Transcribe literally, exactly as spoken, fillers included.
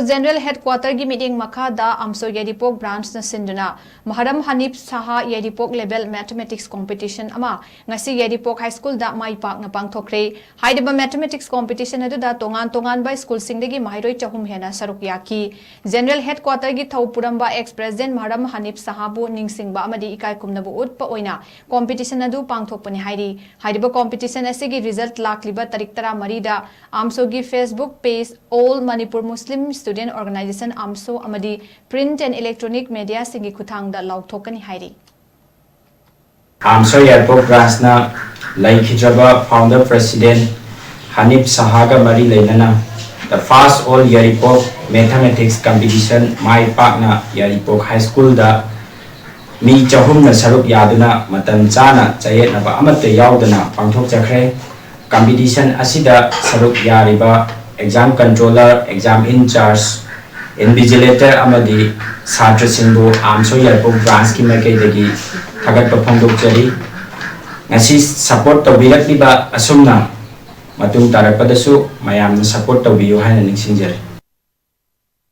General Headquarter ꯒꯤ ꯃꯤꯠꯌꯦꯡ ꯃꯈꯥꯗ ꯑꯥꯝꯁꯣ ꯌꯥꯏꯔꯤꯄꯣꯛ Branch ꯅ ꯁꯤꯟꯗꯨꯅ ꯃꯍꯔꯝ ꯍꯅꯤꯞ ꯁꯍꯥ ꯌꯥꯏꯔꯤꯄꯣꯛ Level Mathematics Competition ꯑꯃ ꯉꯁꯤ ꯌꯥꯏꯔꯤꯄꯣꯛ High School ꯗ ꯃꯥꯏ ꯄꯥꯛꯅ ꯄꯥꯡꯊꯣꯛꯈ꯭ꯔꯦ꯫ ꯍꯥꯏꯔꯤꯕ Mathematics Competition ꯑꯗꯨꯗ ꯇꯣꯉꯥꯟ ꯇꯣꯉꯥꯟꯕ school ꯁꯤꯡꯗꯒꯤ ꯃꯍꯩꯔꯣꯏ ꯆꯍꯨꯝ ꯍꯦꯟꯅ ꯁꯔꯨꯛ ꯌꯥꯈꯤ꯫ General Headquarter ꯒꯤ ꯊꯧ ꯄꯨꯔꯝꯕ Ex President ꯃꯍꯔꯝ ꯍꯅꯤꯞ ꯁꯍꯥꯕꯨ ꯅꯤꯡꯁꯤꯡꯕ ꯑꯃꯗꯤ ꯏꯀꯥꯏ ꯈꯨꯝꯅꯕ ꯎꯠꯄ ꯑꯣꯏꯅ competition ꯑꯗꯨ ꯄꯥꯡꯊꯣꯛꯄꯅꯤ ꯍꯥꯏꯔꯤ꯫ ꯍꯥꯏꯔꯤꯕ competition ꯑꯁꯤꯒꯤ result ꯂꯥꯛꯂꯤꯕ ꯇꯥꯔꯤꯛ ꯇꯔꯥꯃꯔꯤꯗ ꯑꯥꯝꯁꯣꯒꯤ Facebook page All Manipur Muslim Student Organisation, AMSO, ꯑꯃꯗꯤ print and electronic media ꯁꯤꯡꯒꯤ ꯈꯨꯠꯊꯥꯡꯗ ꯂꯥꯎꯊꯣꯛꯀꯅꯤ ꯍꯥꯏꯔꯤ꯫ ꯑꯥꯝꯁꯣ ꯌꯥꯏꯔꯤꯄꯣꯛ Branch ꯅ ꯂꯩꯈꯤꯗ꯭ꯔꯕ Founder President ꯍꯅꯤꯞ ꯁꯍꯥꯒ ꯃꯔꯤ ꯂꯩꯅꯅ The First All Yairipok Mathematics Competition ꯃꯥꯏ ꯄꯥꯛꯅ ꯌꯥꯏꯔꯤꯄꯣꯛ High School ꯗ ꯃꯤ ꯆꯍꯨꯝꯅ ꯁꯔꯨꯛ ꯌꯥꯗꯨꯅ ꯃꯇꯝ ꯆꯥꯅ ꯆꯌꯦꯠꯅꯕ ꯑꯃꯠꯇ ꯌꯥꯎꯗꯅ ꯄꯥꯡꯊꯣꯛꯆꯈ꯭ꯔꯦ꯫ Competition ꯑꯁꯤꯗ ꯁꯔꯨꯛ ꯌꯥꯔꯤꯕ Exam Controller, Exam In Charge, Invigilator ꯑꯃꯗꯤ ꯁꯥꯇ꯭ꯔꯁꯤꯡꯕꯨ ꯑꯥꯝꯁꯣ ꯌꯥꯏꯔꯤꯄꯣꯛ Branch ꯀꯤ ꯃꯥꯏꯀꯩꯗꯒꯤ ꯊꯥꯒꯠꯄ ꯐꯣꯡꯗꯣꯛꯆꯔꯤ꯫ ꯉꯁꯤ support ꯇꯧꯕꯤꯔꯛꯂꯤꯕ ꯑꯁꯨꯝꯅ ꯃꯇꯨꯡ ꯇꯥꯔꯛꯄꯗꯁꯨ ꯃꯌꯥꯝꯅ support ꯇꯧꯕꯤꯌꯨ ꯍꯥꯏꯅ ꯅꯤꯡꯁꯤꯡꯖꯔꯤ꯫